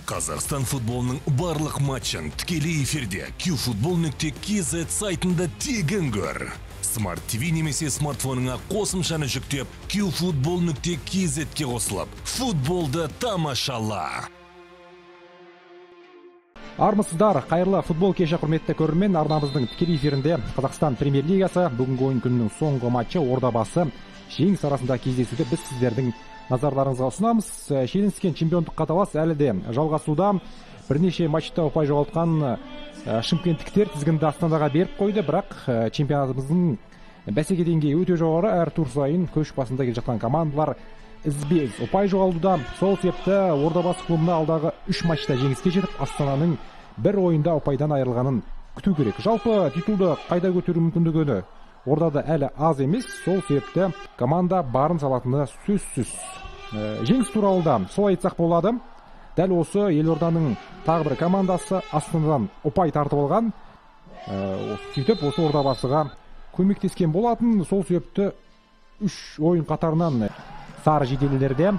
Қазақстан футболының барлық матчын тікелей эфирде qfootball.kz сайтында тегін көр. Smart TV немесе смартфоныңа қосымшаны жүктеп, qfootball.kz-ке қосылып, футболды тамашала. Армысыздар, қайырлы футбол кеші, құрметті көрермен. Арнамыздың тікелей эфирінде Қазақстан премьер-лигасы бүгінгі ойын күнінің соңғы матчы Ордабасы Жеңіс арасында кездесуді біз сіздердің назарларыңызға ұсынамыз. Шиеленіскен чемпиондыққа талас әлі де жалғасуда. Бірнеше матчта ұпай жоғалтқан шымкенттіктер тізгінді Астанаға беріп қойды, бірақ чемпионатымыздың бәсеке деңгейі өте жоғары. Әр тур сайын көш басында келе жатқан командалар ізбе-із ұпай жоғалтуда. Сол себепті Ордабасы клубына алдағы 3 матчта жеңіске жетіп, Астананың бір ойында ұпайдан айырылғанын күту керек. Жалпы титулды қайда көтеру мүмкіндігі Ордада әлі аз емес, сол себепті команда барын салатыны сөзсіз. Жеңіс туралы да солай айтсақ болады. Дәл осы елорданың тағы бір командасы Астанадан ұпай тартып алған. Сөйтіп осы Ордабасыға көмектескен болатын. Сол себепті 3 ойын қатарынан сары жиделілерде.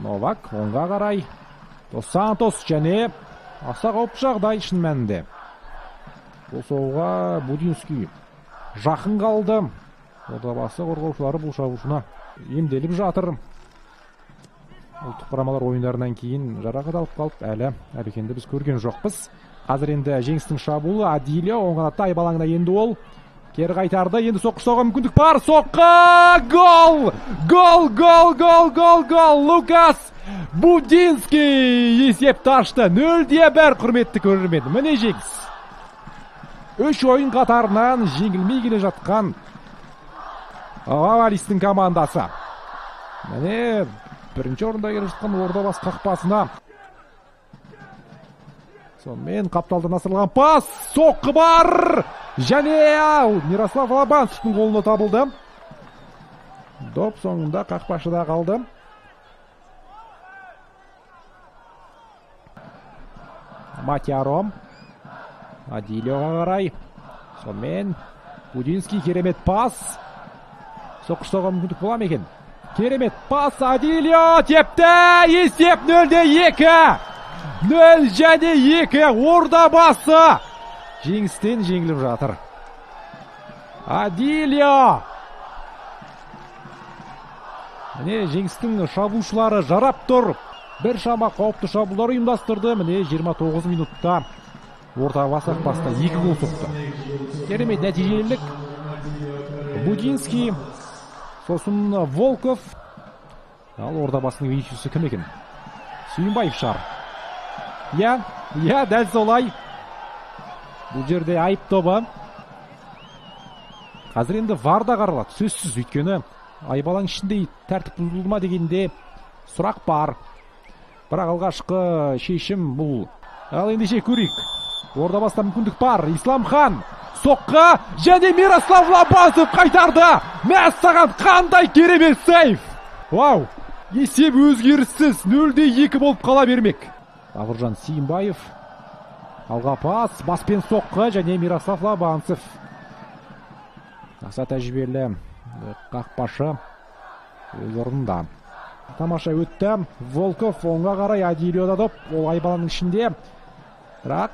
Новак оңға қарай. Дос Сантос және аса қауіпті жағдай шын мәнінде. Бұл соғуға Будинский жақын қалды. Ордабасы қорғаушылары бұл шабуылшыны емделіп жатыр. Ұлттық құрамалар ойындарынан кейін жарақат алып қалып, әлі Әбекенді біз көрген жоқпыз. Қазір енді Жеңістің шабуылы. Адилия оң қанатта айып алаңына енді ол кері қайтарды. Енді соққы соғуға мүмкіндік бар. Соққы! Гол! Гол, гол, гол, гол, гол! Лукас Будинский есепті ашты. 0-1, құрметті көрермен. Міне Жеңіс. 3 ойын қатарынан жеңілмей келе жатқан Авалистің командасы. Міне бірінші орында келе жатқан Ордабасы қақпасына. Сонымен қапталдан асырылған пас, соққы бар. Және Мирослав Лобанцевтің қолына табылды. Доп соңында қақпашыда қалды. Матьяро Адилиоға қарай. Сонымен Будинский, керемет пас. Соққы соғуға мүмкіндік бола ма екен? Керемет пас, Адилио тепті. Есеп 0-2. 0-2. Ордабасы Жеңістен жеңіліп жатыр. Адилио. Міне Жеңістің шабуылшылары жарап тұр. Бір шама қауіпті шабуылдар ұйымдастырды. Міне 29 минутта Ордабасы қақпасына 2 гол соқты. Керемет нәтижелілік. Будинский, сосын Волков. Ал Ордабасының Винисиусы кім екен? Сүйінбаев шығар. Иә, иә, дәл солай. Бұл жерде айып тобы. Қазір енді VAR да қаралады, сөзсіз, өйткені айып алаң ішінде тәртіп бұзылды ма дегенде сұрақ бар. Бірақ алғашқы шешім бұл. Ал ендеше көрейік. Ордабасыда мүмкіндік бар. Исламхан соққы және Мирослав Лобанцев қайтарды. Мәссаған, қандай керемет сейф! Вау! Есеп өзгеріссіз 0-2 болып қала бермек. Бауыржан Сүйінбаев алға пас, баспен соққы және Мирослав Лобанцев. Аса тәжірибелі қақпашы өз орнында. Тамаша өтті. Волков оңға қарай, Адилиода доп. Ол айып алаңның ішінде. Бірақ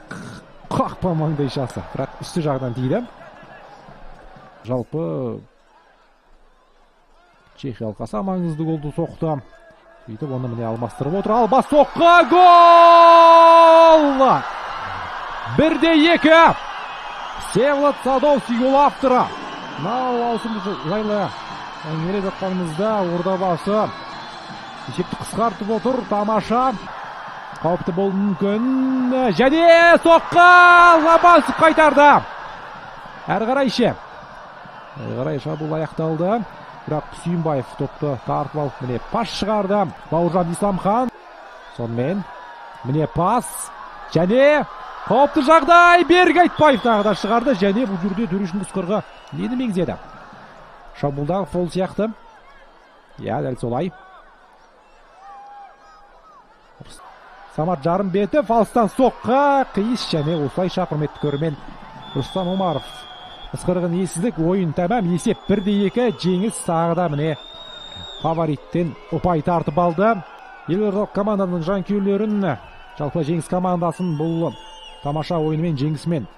қақпа маңдайшасы, бірақ үсті жағынан тиді. Жалпы Чехия алқасы маңызды голды соқты. Сөйтіп оны міне алмастырып отыр. Алба соққы, гол! 1-2. Всеволод Садовский гол авторы. Мынау ауысым жайлы әңгімелеп жатқанымызда Ордабасы есепті қысқартып отыр. Тамаша. Қауіпті болуы мүмкін. Және соққы, Лобанцев қайтарды. Әрі қарай ше. Әрі қарай шабуыл аяқталды. Бірақ Сүйінбаев топты тартып алып, міне пас шығарды. Бауыржан Исламхан. Сонымен міне пас. Және қауіпті жағдай. Берік Айтбаев тағы да шығарды. Және бұл жерде төрешінің ысқырығы нені меңзеді? Шабуылдағы фол сияқты. Иә, дәл солай. Самат Жарымбетов алыстан соққы, қиыс және осылайша құрметті көрермен Рустам Омаров ысқырығын естідік. Ойын тәмам, есеп 1-2, Жеңіс тағы да міне фавориттен ұпай тартып алды. Елордалық команданың жанкүйерлерін, жалпы Жеңіс командасын бұл тамаша ойынымен, жеңісімен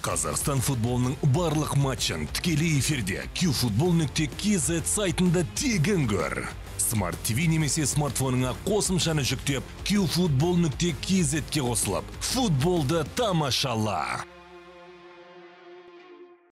Қазақстан футболының барлық матчын тікелей эфирде qfootball.kz сайтында тегін көр. Smart TV немесе смартфоныңа қосымшаны жүктеп qfootball.kz-ке қосылып, футболды тамашала.